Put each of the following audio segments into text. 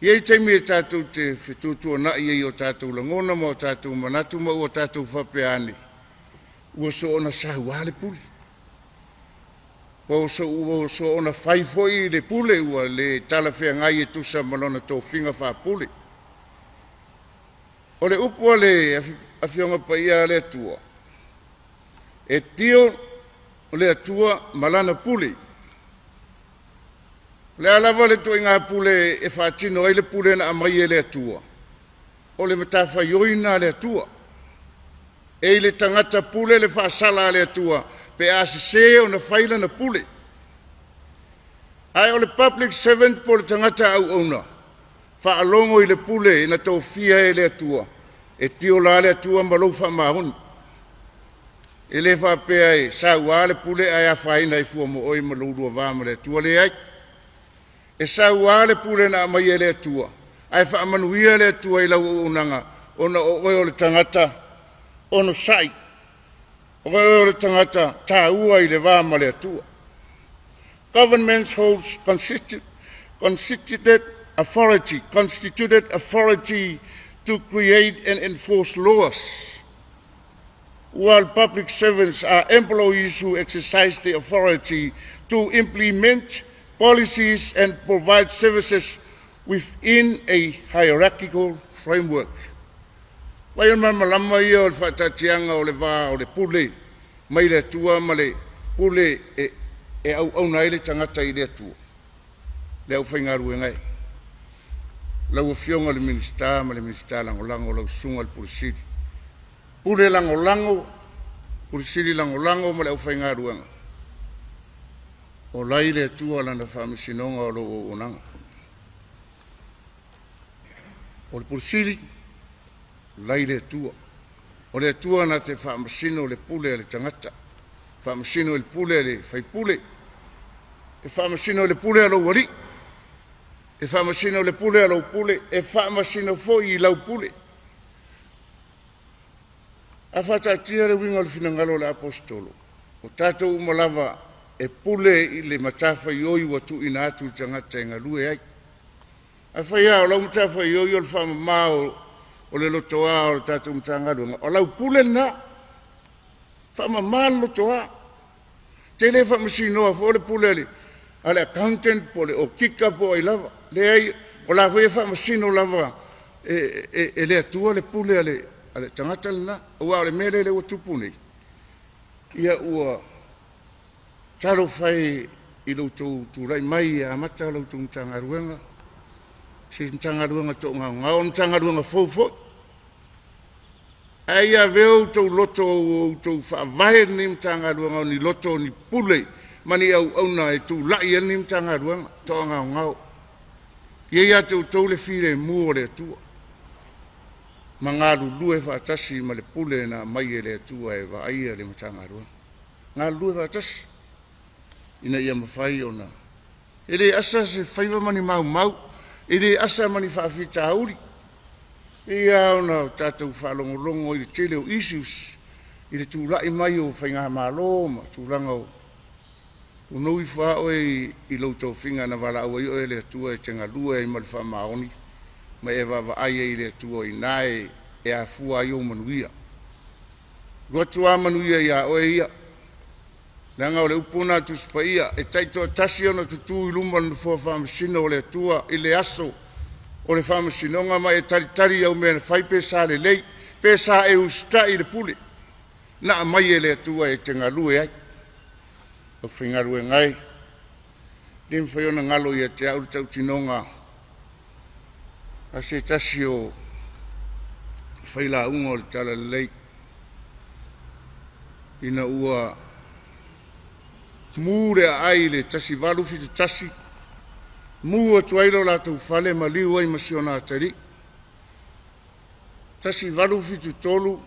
E i ai taimi e tatou te fetuatuanai ai i o tatou lagona ma o tatou manatu ma ua tatou faapea ane, ua soona saua le pule. Ua soona fai foi le pule ua le talafeagai e tusa ma lona tofiga faapule. O le upu a le Afioga Paia a le Atua, e tio le Atua ma Lana pule. O le a lava le ituaiga pule e faatino ai le pule na aumai e le Atua, o le matafaioi lena a le Atua. E i le tagata pule le faasala a le Atua pe a sese ona fai lana pule. Ae o le public servant po o le tagata auauna, faalogo i le pule na tofia e le Atua, e tio la le Atua ma lou faamaoni. E le faapea e saua le pule ae afaina ai fua ma oe ma lou lua va ma le Atua, leai. E saua le pule na aumai e le Atua, ae faamanuia le Atua i lau auaunaga ona o oe o le tagata onosai, o oe o le tagata taua i le va ma le Atua. Government holds constituted authority to create and enforce laws, while public servants are employees who exercise the authority to implement policies and provide services within a hierarchical framework. Vai o malamalama ia o le faataatiaga o le va o le pule mai le Atua ma le pule e auauna ai le tagata i le Atua. Le aufaigaluega e. Lau Afioga i le Minisita ma le Minisita Lagolago, lau Susuga i le Pule Sili. Pule Lagolago, Pule Sili Lagolago ma le aufaigaluega. O lai le Atua lana faamasinoga o lou auaunaga. O le Pule Sili, lai le Atua. O le Atua na te faamasino le pule a le tagata. Faamasino i le pule a le faipule. E faamasino i le pule a lou alii. E faamasino i le pule a lou pule. E faamasino foi i lau pule. A faataatia le uiga o le finagalo o le Aposetolo, o tatou uma lava e pule i le matafaioi ua tuuina atu i le tagata e galue ai. A fai lava o lau matafaioi o le faamama o le lotoa o le tatou Matagaluega, o lau pule lena, faamama le lotoa. Te le faamasinoa foi le pule a le accountant po o le okika po o ai lava. Leai, o la foi e faamasino lava e le Atua le pule a le tagata lena. Aua o le mea lea ua tupu nei, ia ua talofa e i lo outou tulai mai e amata la outou Matagaluega, se Matagaluega toagaogao, o le Matagaluega fou foi. Ae ia avea outou loto ua outou faavae lenei Matagaluega o ni loto o ni pule ma ni auauna e tulai ai lenei Matagaluega toagaogao. Ia ia te outou le filemu o le Atua ma galulue faatasi ma le pule na aumai e le Atua e vaaia le Matagaluega. Galulue faatasi ina ia mafai ona e le asa se faiva ma ni maumau, e le asa ma ni faafitauli. Ia ona tatou faalogologo i le tele o issues i le tulai mai o faigamalo ma tulaga o nou ifo lava oe i lou tofiga na valaau ai oe e le Atua e te galue ai ma le faamaoni ma e vaavaai ai i le Atua i ina e afua ai ou manuia. Alu atu lava manuia ia oe ia, leaga o le upu lena a le Tusi Paia, e taitoatasi ona tutu i luma o le Nofoa Faamasino o le Atua i le aso o le faamasinoga ma e talitali i au mea na fai pe sa lelei, pe sa e usitai i le pule na aumai e le Atua e te galue ai. Aufaigaluega e, le mafai ona galo ia te au le tautinoga a se tasi o failauga o le Talalelei ina ua mu le aai i le 1871, mu atu ai lo latou fale ma liu ai ma si ona atalii. 1873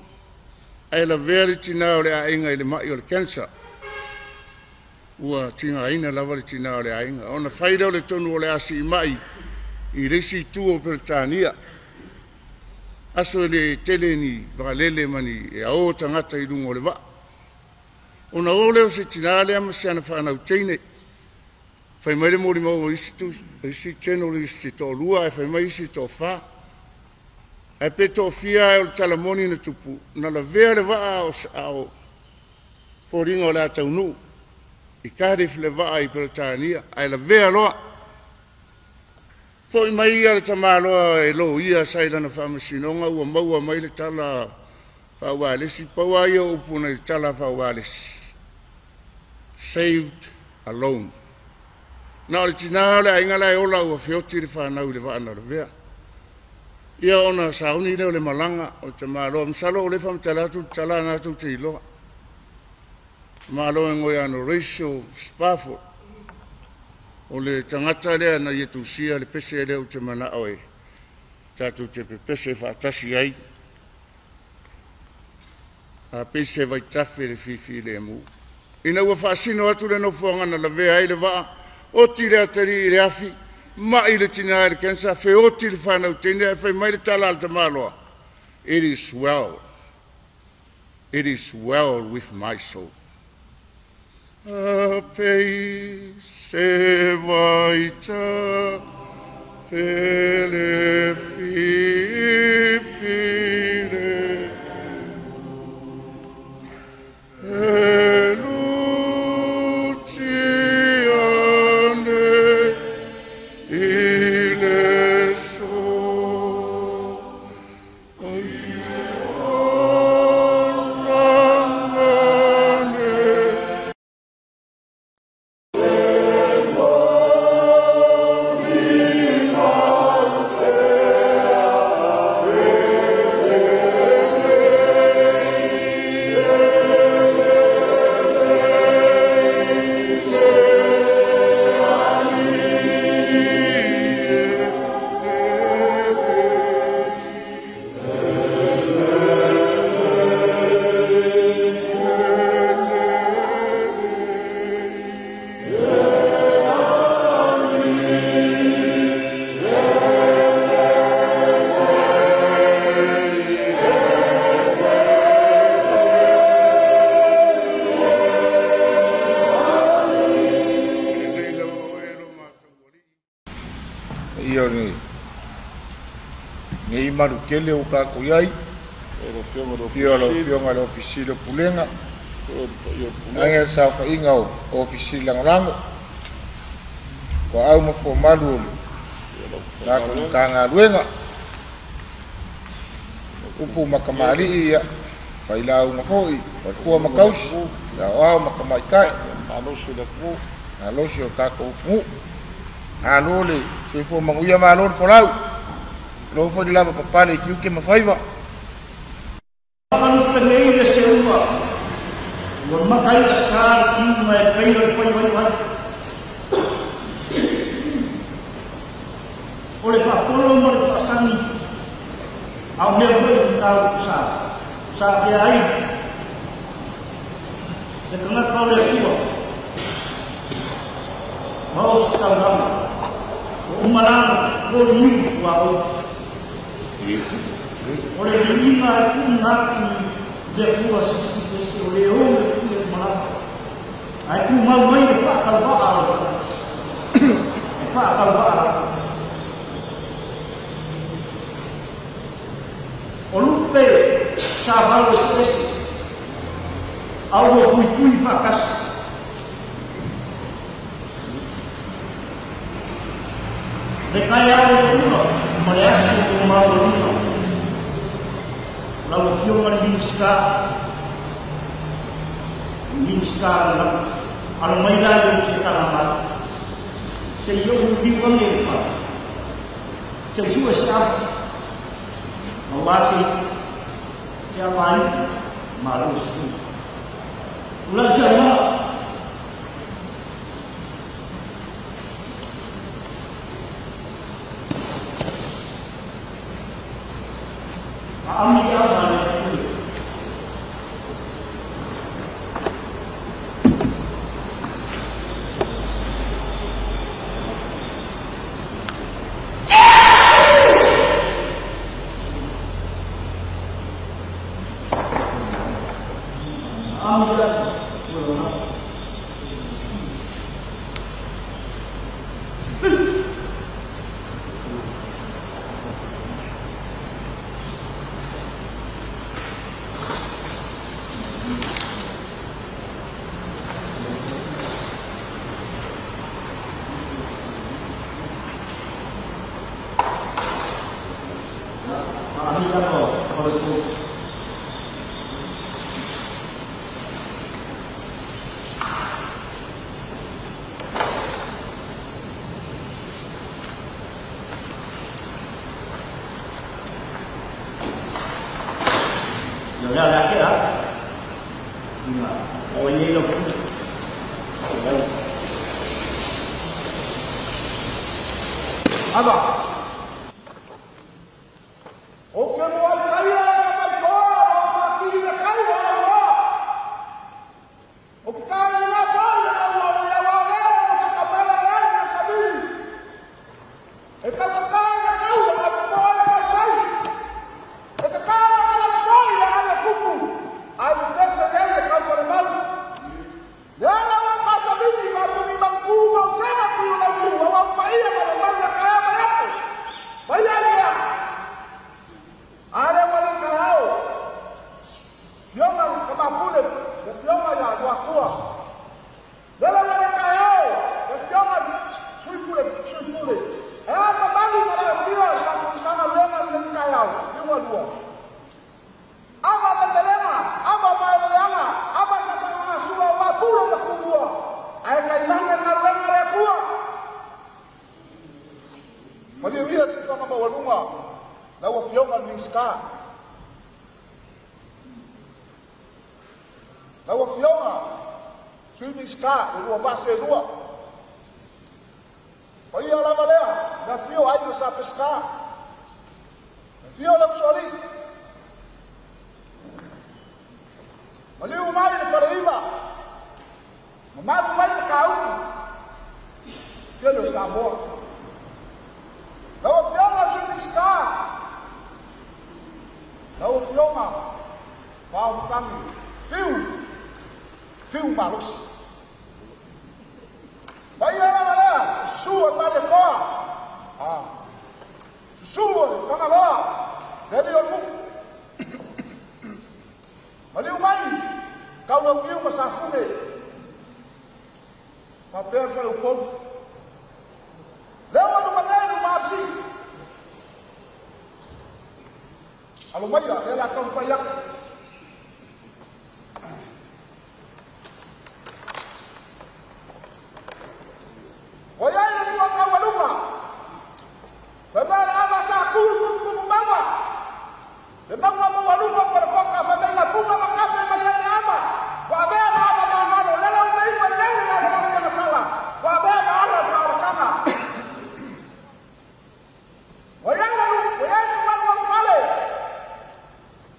ae lavea le tinā o le aiga i le mai o le cancer. Ua tigaina lava le tinā o le aiga. Ona fai lea o le tonu o le a siimai i le isi itu o Peretania. Aso e le tele ni vaalele ma ni e ao tagata i luga o le vaa. Ona o lea o se tinā lea ma si ana fanau teine. Fai mai le molimau o isi isi journalist e toalua ae fai mai isi e toafa. Ae pe toafia ae o le tala moni na tupu, na lavea le vaa a o foliga o le a taunuu i Cardiff le vaa i Peretania, ae lavea loa. Foi mai ia le tamaloa e loia sa i lana faamasinoga ua maua mai le tala faaualesi, pau lava ia o upu na i le tala faaualesi, saved alone. Na o le tina o le aiga la e ola ua feoti le fanau i le vaa na lavea. Ia ona sauni lea o le malaga o le tamaloa. Masalo o lea e faamatala atu le tala na tou te iloa. Malo e goe ana Rachel Spafford. O le tagata lea na ia tusia le pese lea ou te manao e tatou te pepese faatasi ai. A pei se vaitafe le fifilemu. Ina ua faasino atu le nofoaga na lavea ai le vaa, oti le atalii i le afi, mai le tina i le cancer, feoti le fanau teine, ae fai mai le tala a le tamaloa, it is well. It is well with my soul. A pei se vaitafe le fifilemu. E luci ane i le so orangane. Lelei lava oe lo matou alii. Ia o lenei malu tele ua tatou i ai, afio o lau Afioga i le Ofisa Sili o Pulega, vaega le saofaiga o Ofisa Sili Lagolago, toaau ma fuamalu o le tatou Matagaluega, upu ma tamalii, ia, failauga foi, faletua ma tausi, aoao ma tamaitai, malosi o le tatou atunuu. Malo le soifua manuia, malo le folau, malo foi le lavapapale i tiute ma faiva. Manu penei le seua, ua maka ia sa le kiuga e paia le faivaivai. O le faapolo ma le faasagi, a o mea foi o mataupu sa sa avea ai le tagata o le Atua ma ositaulaga ua uma la ona popoli iu i tuaoi. O le viiga e tuuina atu i le Atua Silisili Ese o le ou le pule o malaga, ae tumau mai le faatauvaa o le tagata e faatauvaa lava. O lupe sa valo eseese, a ua fuifui faatasi. Le taeao o le ula ma le aso o maualuga, lau Afioga i le Minisita, Minisita Lagolago, alo mai la i ou se tala mai. Se i ou liu ane i le pale, se i sue se ava, ma ua se se ava ai, malo se sui. Ulai se auga. Aami le ava a le Atua. Aami le ava, ua lona. Ia lea le ake a. Ina o ai lau pule. Ava. O ke mo ai kai a mai koa o whakiri le kai o au. O ke kāre la pai o au o ia wā lea o ke kamera lea o sabili. E ka kāre kau o ka moa le kai kai. E ka kāre la pai o ai kupu. Ai fefe lei le kau le mau. Le ala o ka sabili ma pumi mangku mau sena ku la ku o au paia ma mau la kaya ma yapo. Paia lea. Ale wale kahao. Fionga kama pule, le fionga ya wakua. Lele wale kahao, le fionga sui pule, sui pule. E ama malu ma le fio, ma manga lenga le kahao, liwa lua. Ama melmelema, ama faeleleanga, ama sasanga sua wa pule ma kuua. Ae kainanga nga lenga le kua. Malia ia te whanga maualunga, lau afioga le Minisita. Lau afioga, Sui Minisita, le lua vase lua. Paia lava lea, le afio ai le sa pesca. Le afio le usoali. Maliu mai le whareiva. Mamalu mai le kauku. Kia le Samoa. Lau afioga, Sui Minisita. Lau afioga, Paofutangi, fiu, fiu malosi. Paia lava lea, susu o le Malietoa. Susu o le Tagaloa, le alii o le nuu. Maliu mai, Kaulauliu ma Safune. Faapea le faleupolu. Lea ua luma nei luma afisi. Alo maia, lea la taumafai atu. Ua iai le fua taualuga. Faimea le ava sa tu i tumutumu mauga. Le mauga maualuga po le poka faimea ina puna ma kafe mai ai le ava. Ua avea ma ava maumalo. Lele ua iu ai nei le lalolagi o Nasala. Ua avea ma ala o le faaolataga. Ua iai le lu, ua iai tumalu fale.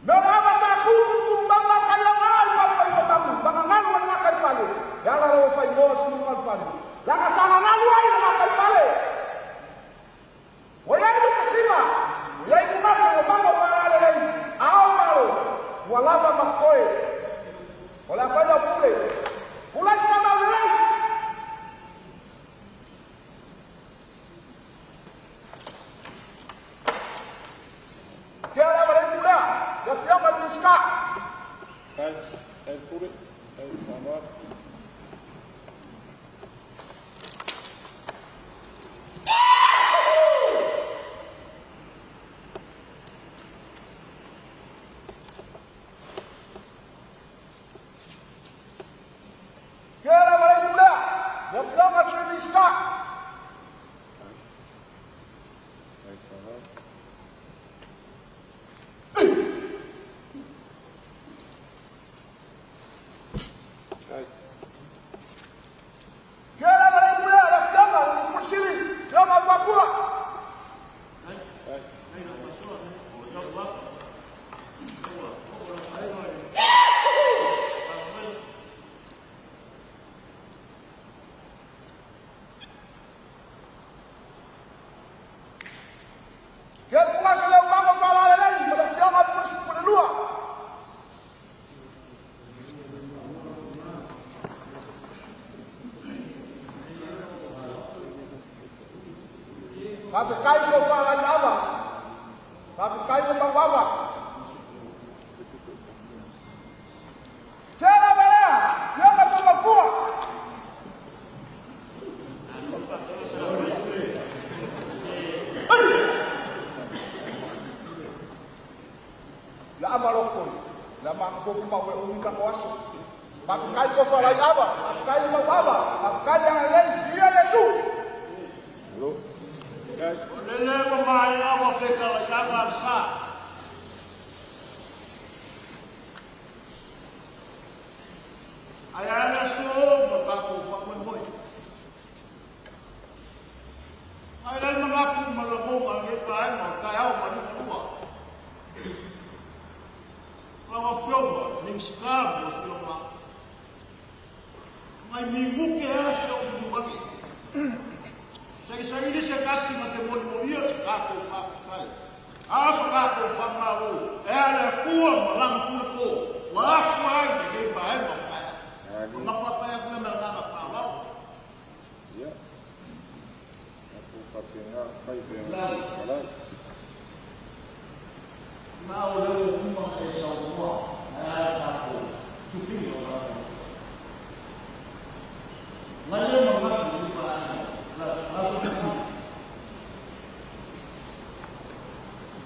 Me o le ava sa tu i tumutumu mauga kai au ai ma ma mamu. Magagalu o le makai fale. E ala le o whaingoa o sinu le fale. Langa sanga ngalu ai le makai fale. Ua iai le pasina, ua iai kumasa ua mama ua alale lei, ao malo, ua lava ma koe. O le afai lau pule, ulai sa mau lelei. Ke ala lava le pulea, le afioga le Minisita. Kai pule, kai whanau. Ke ala lava le pulea, le afioga le Sui Minisita. Ke ala lava le pulea, le afioga le Pulisili, afioga le Makua. Ke le pungasa le umanga whaalale lei, ma le afioga le Pulelua. Whawhekai ko whaalai ava. Whawhekai ko mauawa. Ke lava lea, afioga le Makua. La ama loko, la ma ko fu ma we umi ka ko aso. Whawhekai ko whaalai ava, whawhekai ko mauawa, whawhekai a lei, ia Yesu. O lele ua mai awa whekala i anga sa. Ai ala so ma tātou whamoe. Ai lai mangaku ma la mo ma le pa ai ma kai au ma ni lua. La wa fioma, fling ska mo fioma. Mai mi muke a se o mu magi. Sei sei ni se kasi ma te moli moli o se ka ko fa kai. A so ka ko fa ma o. E ala pua ma la mu ko. Wa ku ai me le pa ai ma kai. Ma fa pa ya ku me la ma fa wa. Ia. Aku fatenga kai pe la. Na o le uma e sa ua. Ai ka ko. Sufi o la. Mai le ma ma ku pa la la la.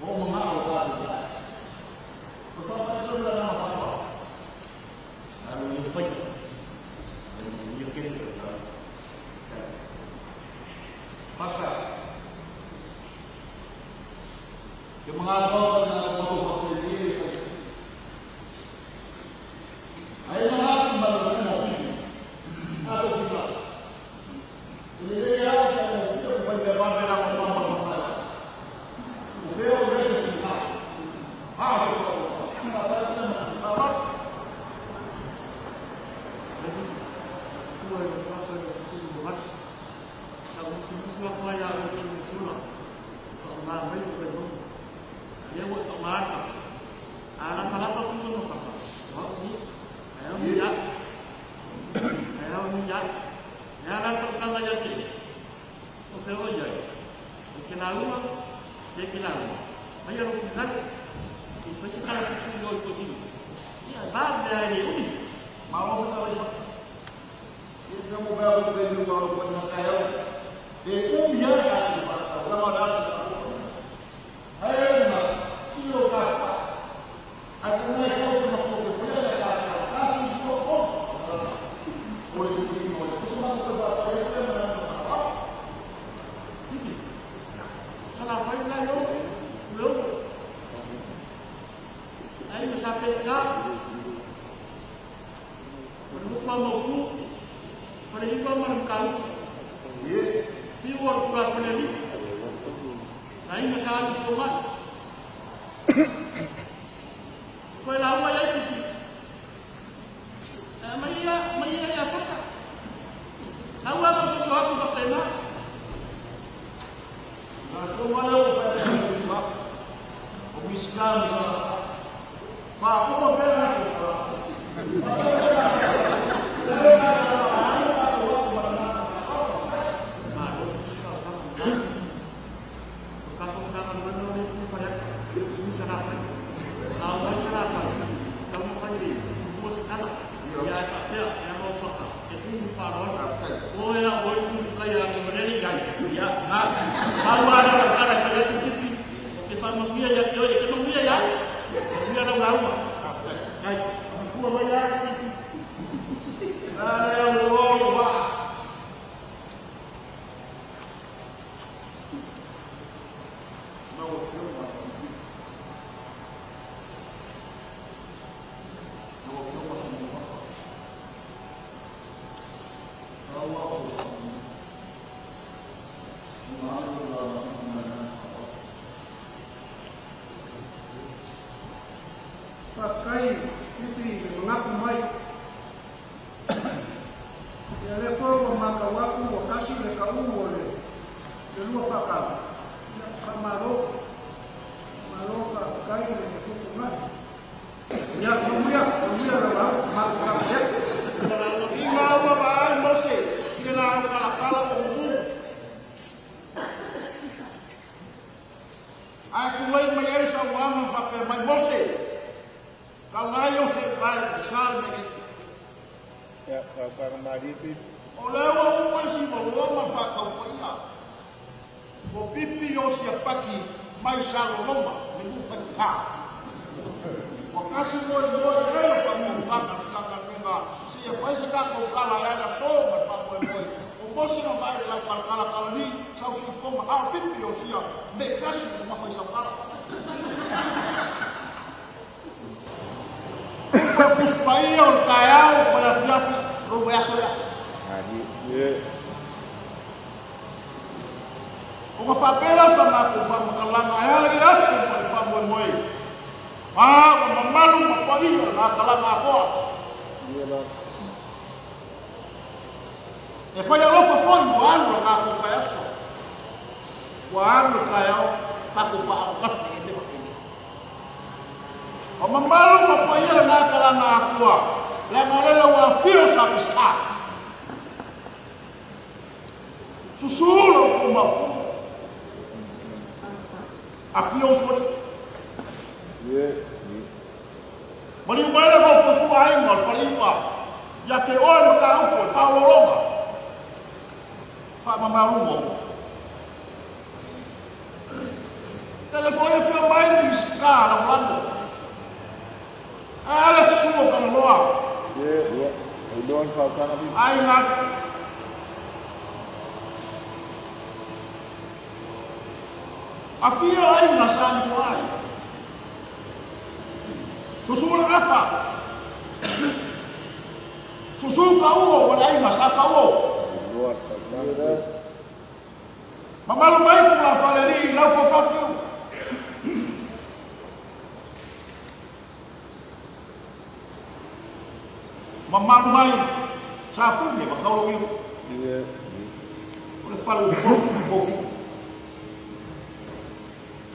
O ma o ka la. O fa pa la la ma fa. Alo ni fai. Ni ke le la. Papa. Yung mga tao na mapapapili ay mga malalaman ako sila. Ililaya ko ang pagbabago ng pamamahala. Ufeo reso sila. Aso ko. Whawhkai, pipi, me mangaku mai. Ia le fo o makawaku o kasi le ka u o le lua whakau. Ia ka malo, malo whawhkai le tuku mai. Ia mamuia, mamuia rawa, makawaku ia. I ngā ua maai Mose, i le lau kalakala o mumu. Ai kulei mai e sa uanga whape mai Mose. Ka ngai o se pai sal me ki. Ia, ka mari pi. O leo o mai si mo ma fa ka paia. O pipi o si paki mai sa loma me mu fa ka. O kasi mo mo e pa mo pa ka ka ka si e fai se ka ko kala ya na so ma fa mo mo. O mo se no vai la kala kala kala ni sa si fo ma a pipi o si me kasi mo ma fa sa kala. Paia o taeao ma le afiafi. Lou vai aso lea. O ka whapera sa ngā ko whamakalanga e ala ki aso mo le whamoemoe. Ā, wa mamalu mapaia ngā kalanga akoa. E whai alofa foi ua alu a kākou kai aso. Ua alu kai au, kākou whaangatu i me wapene. O mamalu mapaia ngā kalanga akoa. Le ngā ua whio sa pista. Susuro ko mapu. A whio sori. Mali umaele wau whakua ainga o le palipa. Ia te oe maka upo, e whaololonga. Whaamamalumo. Tele foi e whio mai ni ska la mlango. Ale suo kangaloa. Ainga. A whio ainga sa ni ko ai. Susura afa. Susu ka uo, wala ainga sa ka uo. Mamalu mai ku la faleri lau ko fafiu. Mamalu mai sa funge ma kaulo iu. O le falu ko fi.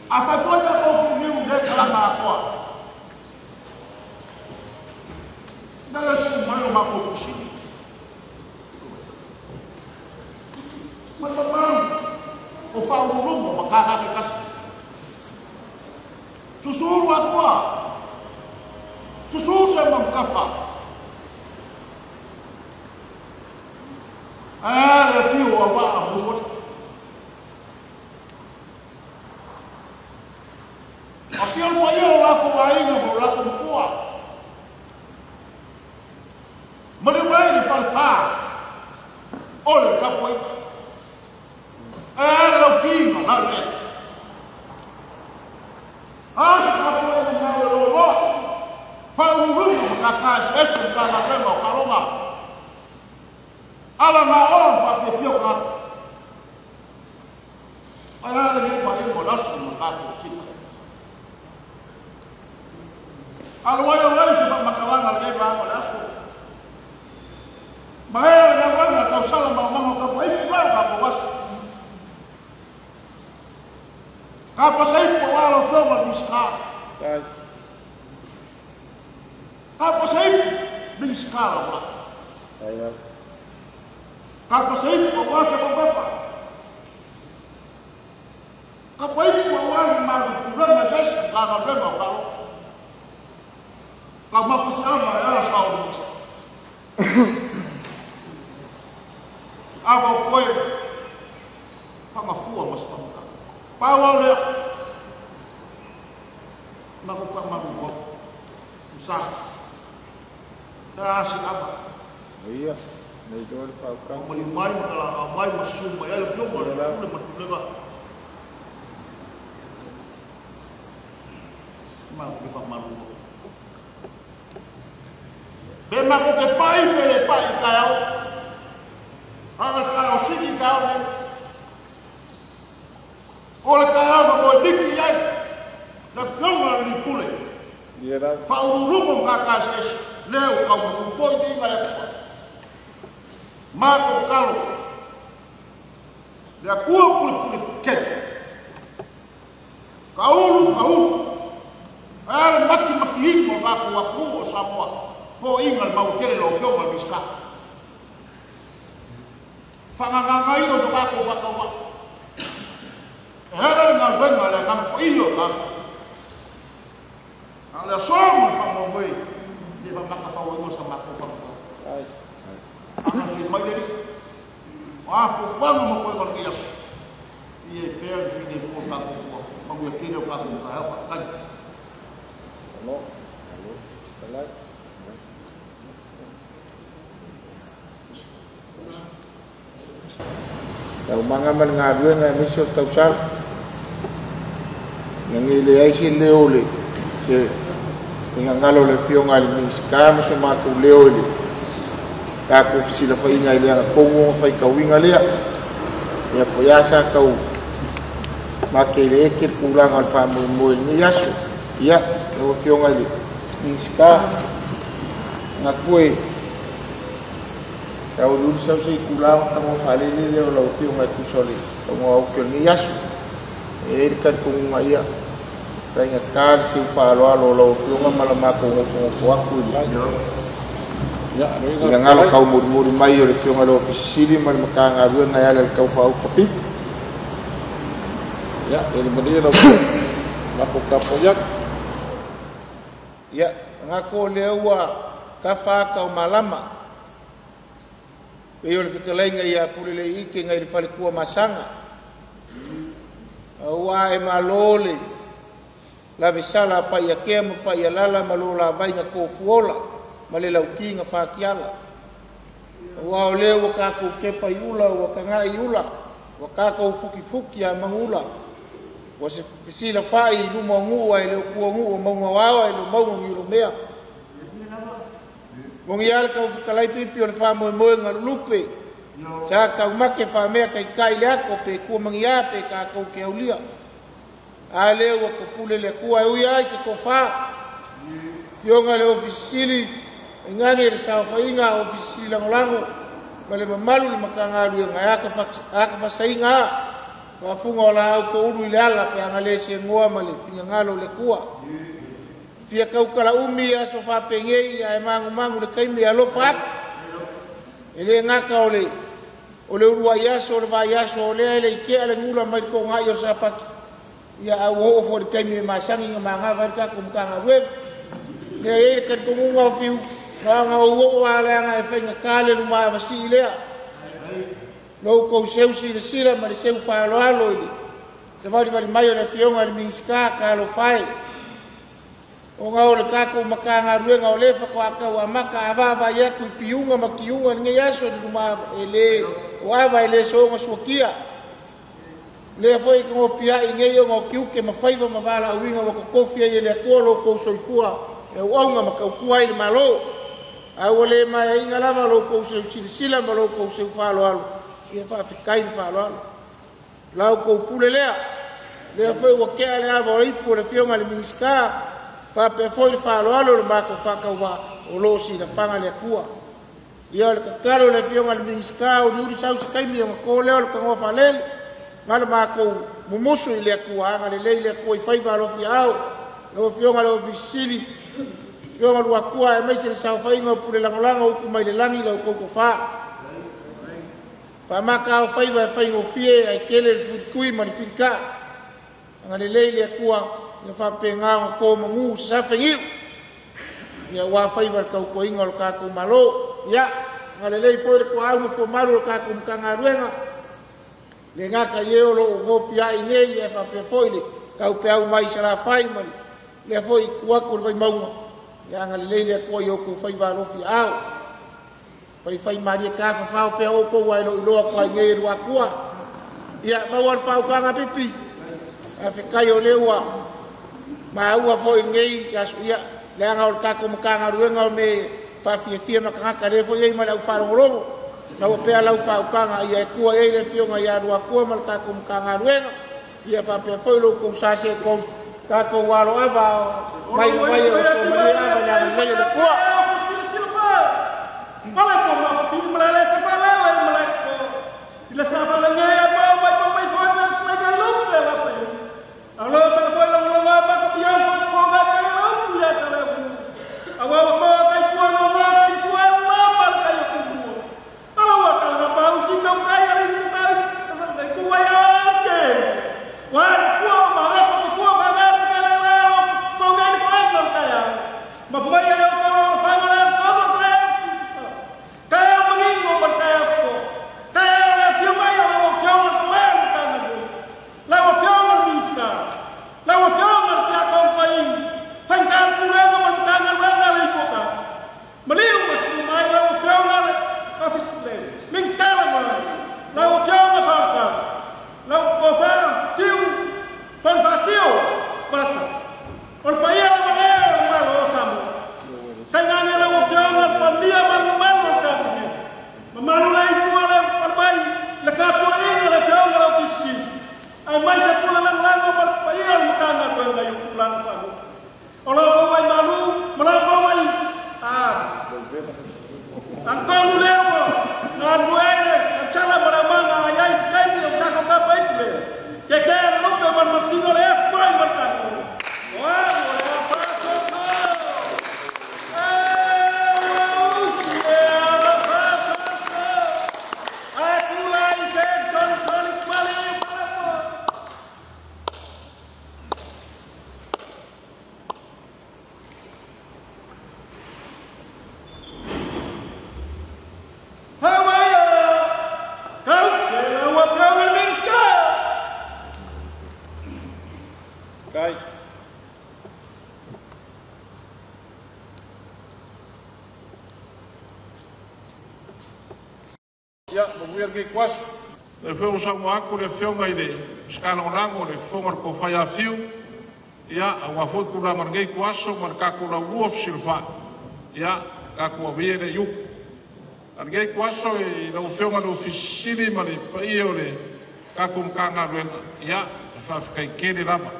A fa foi na ko niu de kalanga akoa. Dala su mai o mako kusini. Ma mamalu o whaururungo ma kākake kasi. Susuru akoa. Susuru se mamkafa. Ale whio a waa musori. A whio mai o lako ainga mo lako mpua. Mari mai ni whalwha. Ole kapoi. Ale lau kinga lau le. A se kapoi na mai o loa. Whaururungo ma kākā ese ma kāna rema o kalonga. Ala ngā oa whawhiawhio kātou. Ai ala ni pa ingo lasu ma kātou sika. Ala wai o lai se whamakalanga le vāngo le aso. Ma ea ngā wanga kau sala mau mango ka pa ipu lau ka po aso. Ka pa sa ipu walo whionga miska. Ka pa sa ipu miska la wala. Ka pasai ko wasa ko papa. Ka pai ko wali ma rema ses ka na rema ka lo. Ka ma fo sa ma ya sa o. A vo ko pa ma fua ma sa ka. Pa wa le ma ko fa ma ko. Sa. Ta si aba. Ia. Nei doa le whaukanga. Mali mai makalanga mai masu mai ala fio mo le pule matulega. Ma ko fa malu. Be ma ko te pai pe le pai ka au. Ala ka au siki ka au. O le ka au mo diki ai. La fio mo le pule. Ia la. Fa ulumo ka ka se leo ka mo fo di ngale. Mako kalo. Le akua puli puli kete. Kaulu kaulu. Ale maki maki ingo ngako aku o Samoa. Fo inga le mau tele lo fio ma miska. Whanganganga ingo so ngako whakawa. E hera le ngā wenga le ngā mko iyo ngako. Ale asomo whamamui. Le whamaka whawa ingo sa mako whakawa. Ana le mai le o a fofuanga ma koe koe aso. Ia e pēr le whine mo kākou kua. Mangu e kere o kākou ka heo whakatani. Alo, alo, talai. Tau manga ma le galuega e maise o le tausala. Nagi leai se leo le se gagalo o le afioga i le Minisita ma so matou leo i le Tatou fesilafaiga i le agatonu ona faitauina lea. Lea foi lava sa tau make i le eke le tulaga o le faamoemoe i lenei aso. Ia, lau Afioga i le Minisita, manatu e tauliuli sau se itula ona tago faalele lea o lau Afioga e tusa o le tauga o lenei aso. E i ai le talitonuga ia faigata le seu faaaloalo o lau Afioga ma la matou nofonofo atu i le finagalo taumolimoli mai o le Afioga i le Ofisa Sili ma le Matagaluega e ala i le taufaauta pipi. Ia, le malie lau matou tapuai atu. Ia, manatu o lea ua tafa ata o malama, pei o le fetalaiga ia Puleleiite nai le faletua Masaga. Aua e malo le lavesala a Paiatea ma Paialala ma lo lavai na tofuola ma le lauti na fatiala. Aua o lea ua tatou tepa i ula, ua tagai i ula, ua tatou futifuti a manula, ua se fesilafai i luma o nuu ae le o tua nuu o mauga o ao ae le o mauga o Niulomea. Moni lava le taufetalai pipi o le faamoemoe galulupe, sa taumate faamea taitai le ato pe tua magia pe tatou te aulia. A lea ua topule le Atua e ui ai se tofa. Afioga i le Ofisa Sili, tainane le saofaiga a Ofisa Sili Lagolago ma le mamalu i le Matagaluega e atafasaina a faafuga o laau toulu i le ala pe ana le segoa ma le finagalo o le Atua. Fia tautala umi aso faapenei ae magumagu le taimi e alofa atu. E le gata o le uluai aso o le vaiaso o lea e le itea le gula mai le togai o le Sapati. Ia a ua oo foi i le taimi e masani na magava ai le tatou Matagaluega. Lea e i ai le talitonuga o Fiu, na ona ou oo lava leaga e faigata le lumavasii lea. Lo outou seu silasila ma le seu faaaloalo i le savalivali mai o le Afioga i le Minisita, talofa e. Ona o le tatou Matagaluega o lea faatoa tau amata a vaavaai atu i piuga ma tiuga i lenei aso i le luma e le o ava e le soona suatia. Lea foi togopiai nei ona o tiute ma faiva ma valaauina ua totofi ai e le Atua lo outou soifua e auauna ma tautua ai le Malo. A ua le maeaina lava lo outou seu silasila ma lo outou seu faaaloalo, ia faafetai le faaaloalo. La outou pule lea, lea foi ua tea le ava o ipu o le Afioga i le Minisita, faapea foi le faaaloalo o le matou faatauvaa o lo o silafaga le Atua. Ia o le tatalo i le Afioga i le Minisita, uliuli sau se taimi ona to lea o le tanoa faalele, ma le matou mumusu i le Atua, agalelei le Atua i faiva alofiaao, lau Afioga i le Ofisa Sili, Afioga Luatua aemaise le saofaiga o pule lagolago upu mai le lagi lau outou tofa. Faamata o faiva e faigofie ae tele le fulitui ma le filika. Agalelei le Atua ia faapena ona to manu sasafe niu. Ia ua faiva le tautuaina o le tatou Malo. Ia, agalelei foi le toau ma fuamalu o le tatou Matagaluega. Le gata i e o lo o gopiai nei e faapea foi le taupeau mai i Salafai ma lea foi i tua atu o le Vaimauga. Ia agalelei le Atua i outou faiva alofiaao. Faifai malie tafafao pea outou ai lo iloa atu ai nei e Luatua. Ia maua le faautaga pipi. Faafetai o lea ua maua foi nei aso ia leaga o le tatou Matagaluega o me faafiafia ma tagata lea foi ei ma le au faalogologo. Maua pea lau faautaga ia e tua i ai le Afioga ia Luatua ma le tatou Matagaluega. Ia faapea foi lo outou sa sekou tatou aloava mai mai o somalia ava le agalelei o le Atua. Ia manuia lenei ituaso. Lea foi ua saunoa atu le Afioga i le Minisita Lagolago o le Fofoga o le Tofai Afiu, ia, aua foi tulaga o lenei ituaso ma le tatou laulua fesilafai, ia, tatou ave ia lea i uta. A o lenei ituaso i lau Afioga i le Ofisa Sili ma le paia o le tatou Matagaluega, ia, faafetai tele lava.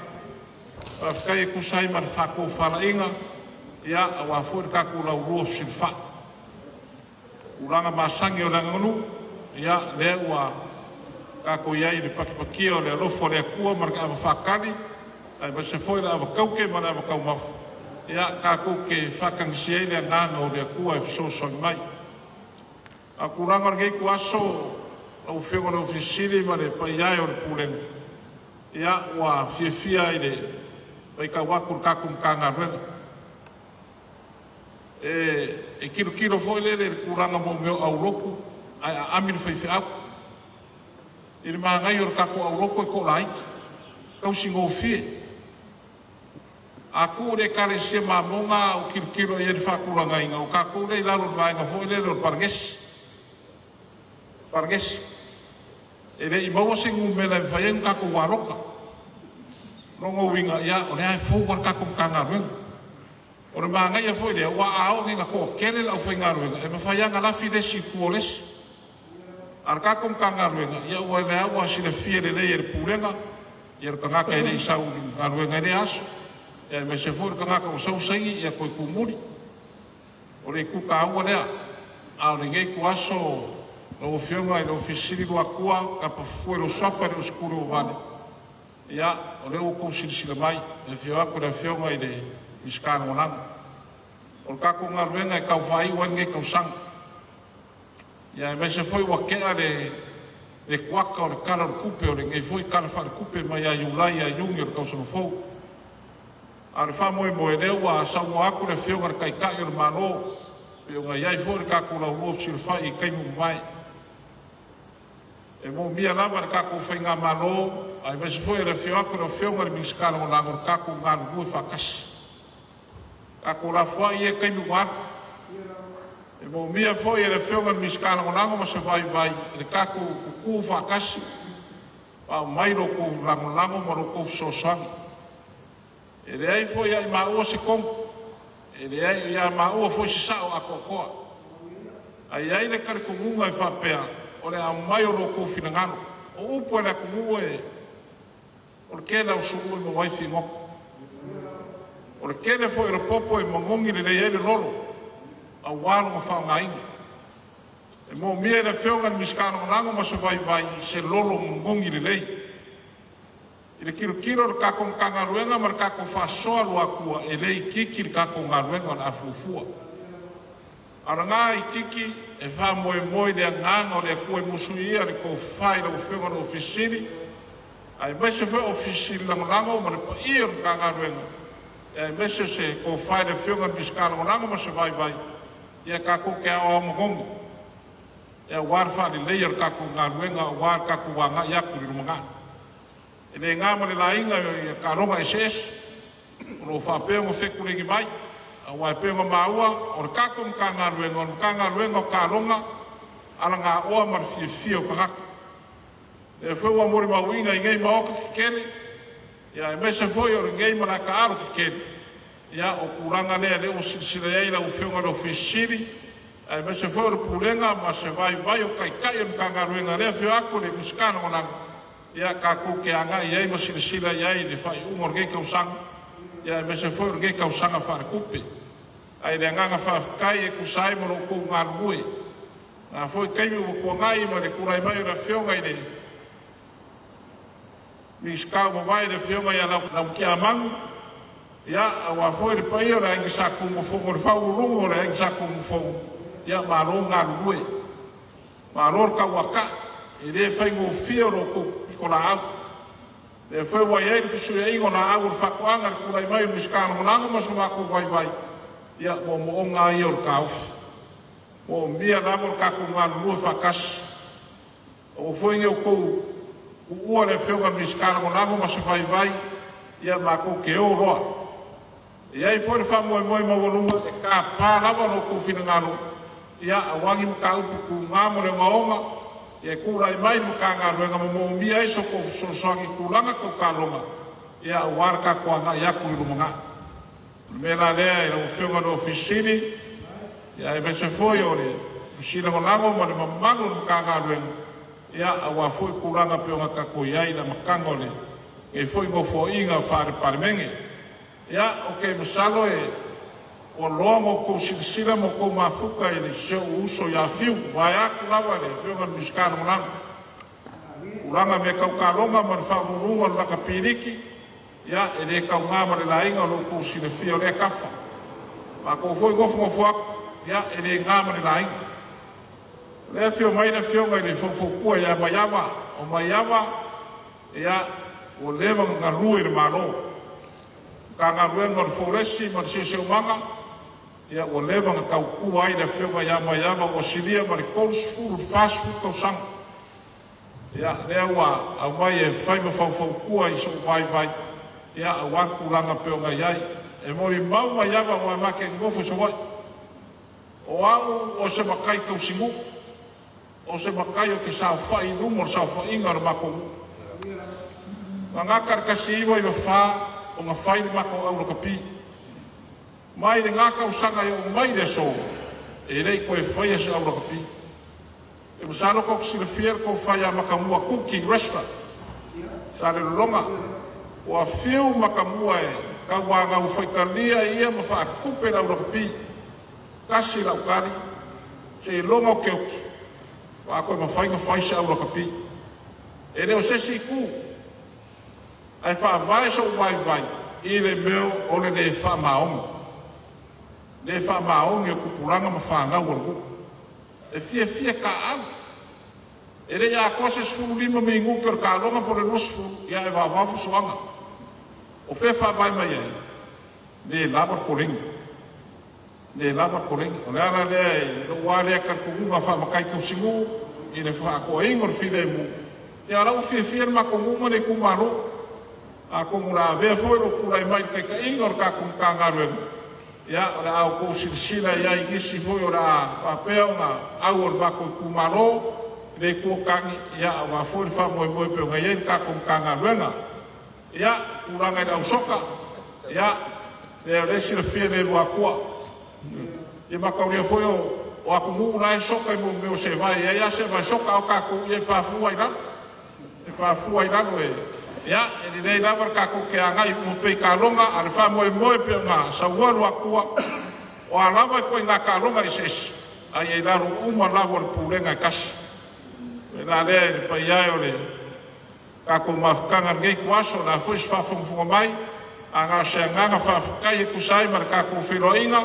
Faafetai e tusa ai ma le faatofalaiga, ia, aua foi le tatou laulua fesilafai. Tulaga masani o le aganuu, ia, lea ua tatou i ai i le patipatia o le alofa o le Atua ma le taava faatali, aemaise foi le ava taute ma le ava taumafa, ia, tatou te faatagisia ai le agaga o le Atua e fesoasoani mai. A o tulaga o lenei ituaso, lau Afioga i le Ofisa Sili ma le paia e o le Pulega, ia, ua fiafia i le matau atu i le tatou Matagaluega. E tilotilo foi lele i le tulaga mo mea o aulotu ae aami le faifeau. I le manaia o le tatou aulotu e toalaiti, tausigofie. A tuu i le Ekalesia Mamona a ou tilotilo i ai i le faatulagaina, o tatou lea e i lalo o le vaega foi lele o le palagesi. Palagesi. E le i maua se numera e mafai ai ona tatou alota. O lona uiga, ia, o lea lava e fou lava le tatou Matagaluega. O le manaia foi lea, aua a oo nei ina toatele le aufaigaluega, e mafai lava ona lafi le isi i tua o le isi. A o le tatou Matagaluega, ia o lea lava ua silafia lelei e le Pulega le tagata e le i sau i le galuega i lea aso, aemaise foi le tagata ua sau saini, ia toe tumuli. O le itu taua lea. A o lenei ituaso lau Afioga i le Ofisa Sili Luatua Tapa Fufue lou suafa e le o se tuli ua vale, ia, o lea ua outou silasila mai i le afio atu o le Afioga i le Minisita Lagolago. O le tatou galuega e tau faaiu ai lenei tausaga, ia aemaise foi ua tea le kuata o le Tala o le Tupe o lenei foi Tala Faaletupe mai ia Iulai ia Iuni o le tausaga fou. A o le faamoemoe, lea ua saunoa atu le Afioga i le Taitai o le Malo pei ona i ai foi le tatou laulua fesilafai i taimi ua mavae. E moomia lava e le tatou faigamalo aemaise foi o le afio atu o le Afioga i le Minisita Lagolago le tatou galulue faatasi. Tatou lafoai ia taimi ua alu. E moomia foi e le Afioga i le Minisita Lagolago ma se vaivai le tatou tutu faatasi ma aumai lo outou lagolago ma lo outou fesoasoani. E leai foi ia i maua se tonu, e leai ia maua foi se sao atoatoa. Ae i ai le talitonuga e faapea, o le aumai o lo outou finagalo. O upu a le atunuu e, o le tele lava o sulu e maua ai figota. O le tele foi o le popo e manogi lelei ai le lolo aua lona faaaogaina. E moomia e le Afioga i le Minisita Lagolago ma se vaivai se lolo manogi lelei. I le tilotilo a le tatou Matagaluega ma le tatou faasoa Luatua, e le itiiti le tatou galuega o le a fuafua. A o lena itiiti e faamoemoe i le agaga o le Atua e musuia le tofa i lau Afioga i le Ofisa Sili, aemaise foi Ofisa Sili Lagolago ma le paia o le Matagaluega, aemaise o se tofa i le Afioga i le Minisita Lagolago ma se vaivai, ia tatou te aoao manogi aua le faaleleia o le tatou galuega aua le tatou agai atu i le lumanai. E le na ma le laina ia taaloga eseese o lo o faapea ona fetuleigi mai, aua e pei ona maua o le tatou Matagaluega o le Matagaluega o Taaloga, Alagaoa ma le Fiafia o Tagata. O lea foi ua molimauina i nei maota tetele, ia aemaise foi o lenei malae taalo tetele, ia o tulaga lea lea ua silasila i ai lau Afioga i le Ofisa Sili aemaise foi o le Pulega ma se vaivai o Taitai o le Matagaluega, lea e afio atu le Minisita Lagolago, ia tatou te agai i ai ma silasila i ai i le faaiuga o lenei tausaga, ia aemaise foi o lenei tausaga faaletupe. Ae i le agaga faafetai e tusa ai ma lo outou galulue, na foi taimi ua tuanai ma le tulai mai o le Afioga i le Minisita ua mavae, le Afioga ia Laumatiamanu, ia, aua foi le paia o le Aiga Sa Tunumafono, le faauluuluga o le Aiga Sa Tunumafono, ia malo galulue, malo le tauatai, e le faigofie lo outou pitolaau. Lea foi ua i ai le fesuiaiga o laau o le faatoaga i le tulai mai o le Minisita Lagolago ma so matou vaivai, ia moomooga lava ia o le taofi. Moomia lava lo tatou galulue faatasi. Aua foi ne i outou tuua le Afioga i le Minisita Lagolago ma se vaivai, ia matou te o loa. E i ai foi le faamoemoe maualuga e tapa lava lo outou finagalo, ia, aua ni mataupu tuga ma le ogaoga Ia e tulai mai le Matagaluega ma moomia ai so tou fesoasoani i tulaga tau taaloga, ia aua le tatou agai atu i le lumanai. O le mea la lea i lau Afioga i le Ofisa Sili, ia aemaise foi o le Ofisa Lagolago ma le mamalu o le Matagaluega, ia aua foi tulaga pei ona tatou i ai i le amataga o lenei foi Nofoaiga faale-Palemene. Ia, ou te masalo ua loa ma outou silasila ma outou mafuta i si ou uso ia Fiu, vaeatu lava le Afioga i le Minisita Lagolago, tulaga i mea tau taaloga ma le faauluuluga o le Lakapi Liki, ia e le tauga ma le laina lo outou silafia o lea tafa. Matou foi nofonofo atu, ia e le na ma le laina. O lea e afio mai le Afioga i le Faufautua ia Maiava, o Maiava, ia, ua leva ona galue i le Malo, Matagaluega o le Folesi ma le Siosiomaga, ia ua leva ona tautua ai le Afioga ia Maiava, ua silia ma le 30 i le 40 tausaga. Ia, lea ua aumai e fai ma faufautua i sou vaivai, ia aua tulaga pei ona i ai. E molimau Maiava aua ma te nonofo i Savaii. O au o se matai tausinuu, o se matai ou te saofai i luma o le saofaiga a le matou nuu. Na gata i le 1994 ona fai le matou au lakapi. Mai lena tausaga e oo mai i le aso, e le i toe faia se au lakapi. E masalo tou te silafia le tofa ia Matamua Kuki Wrestler, Salelologa. Ua fiu Matamua e tauanau faitalia ia ma faatupe le au lakapi. Tasi lau tali, seiloga ou te oti, faatoa toe mafai ona fai se au lakapi. E le o se isi itu, ae faavae sou vaivai i le mea o le le faamaoni. Le faamaoni o tupulaga ma fanau a le nuu. E fiafia taaalo. E le i atoa se 15 minute o le taaloga po o le 20, ia ae vaovao fusoaga. O fea e faavae mai ai? Le lava le koleni. Le lava le koleni. O le ala lea i lou lava lea talitonuga faa-matai tausinuu i le faatoaina o le filemu, ia o la ua fiafia le matou nuu ma le itumalo. Atonu o le a avea foi lou tulai mai i le taitaiga o le tatou Matagaluega, ia o le a outou silasila i ai i nisi foi o le a faapea ona au o le matou itumalo i le Itu o Tane, ia aua foi le faamoemoe pei ona i ai le tatou Matagaluega. Ia, tulaga i le au soka, ia, o lea e silafia e le Luatua. Ia mataulia foi o atunuu la e soka i mea o sevae, e i ai lava sevae soka, a o tatou, ia e pafua lava i lalo. E pafua i lalo e… Ia, e lelei lava le tatou te agai uma pea i taaloga, a o le faamoemoe pei ona saunoa Luatua, o a lava ituaiga taaloga eseese, ae ia i lalo uma lava o le pulega e tasi. O le mea la lea i le paia e o le tatou mafutaga i lenei ituaso, o le a foi se faafogafoga mai, ae na o se agaga faafetai e tusa ai ma le tatou feiloaiga,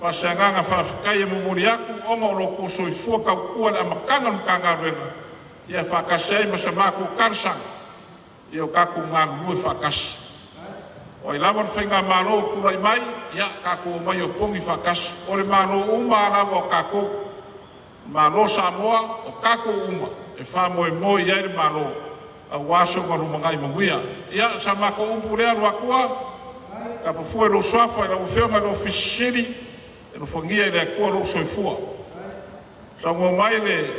ma se agaga faafetai e momoli atu ona o lo outou soifua tautua i le amataga o le Matagaluega, ia faatasi ai ma sa matou talosaga, ia o tatou galulue faatasi. O ai lava le faigamalo o tulai mai, ia tatou omai e opogi faatasi. O le Malo uma lava o tatou, Malo o Samoa, o tatou uma e faamoemoe i ai le Malo aua se lumanai manuia. Ia, sa matou upu lea Luatua, tapa fua i lou suafa i lau Afioga i le Ofisa Sili, e alofagia e le Atua lou soifua. Saunoa mai le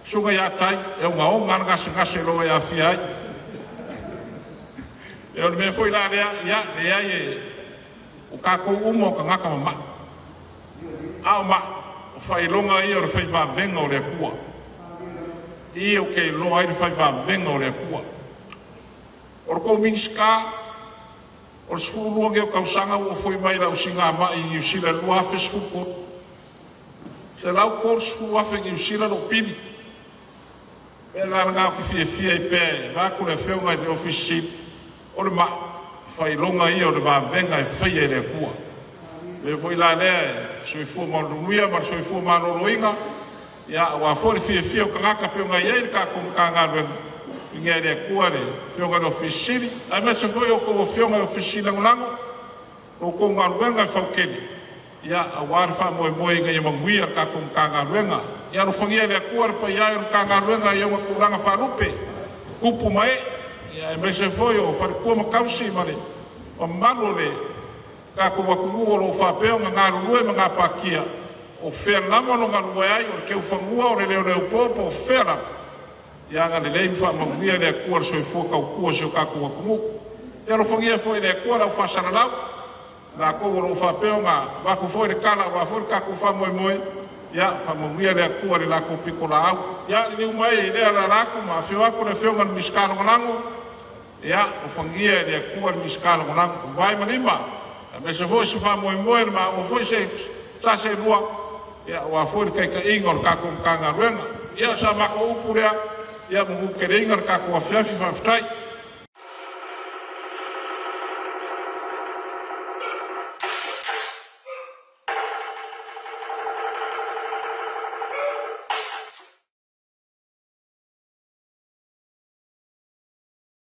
susuga ia Tai, e ogaoga lava le gasegase e logo e aafia ai. Ia o le mea foi la lea, ia leai, o tatou uma o tagata mamai, a o mai, o faailoga ia o le fai vavega o le Atua. I ou te iloa ai le fai vavega o le Atua. O le tou Minisita, o le 12 nei o tausaga ua ou foi mai i lau siigamai i Niu Sila i le 2013, $130,000 Niu Sila lou pili. O le mea la lena ou te fiafia ai pea, vaeatu le Afioga i le Ofisa Sili, o le mai, faailoga ia o le vavega e faia e le Atua. O le mea foi la lea, e soifua manuia ma le soifua maloloina, ia aua foi le fiafia o tagata pei ona i ai le tatou Matagaluega, viigia e le Atua le Afioga i le Ofisa Sili, aemaise foi o outou Afioga i Ofisa Sili Lagolago, la outou galuega e fautele, ia aua le faamoemoe ina ia manuia le tatou Matagaluega. Ia alofagia e le Atua le paia e o le Matagaluega i ona tulaga faalupe, tupu ma ee, aemaise foi o faletua ma tausi ma le mamalu o le tatou atunuu o lo o faapea ona galulue ma gapatia. O fea lava o lo o galulue ai, o le teufanua, o le leoleopo po o fea lava, ia agalelei ma faamanuia le Atua i le soifua tautua o si o tatou atunuu. Ia alofagia foi e le Atua le au faasalalau, latou o lo o faapea ona avatu foi le tala aua foi le tatou faamoemoe, ia faamanuia le Atua i le latou pitolaau. Ia liliu mai i lea alaala atu ma afio atu le Afioga i le Minisita Lagolago, ia alofagia e le Atua le Minisita Lagolago, o vae ma lima, aemaise foi se faamoemoe ma foi se sa seelua aua foi le taitaiga o le tatou Matagaluega. Ia, o sa matou upu lea, ia manuteleina le tatou afiafi. Faafetai.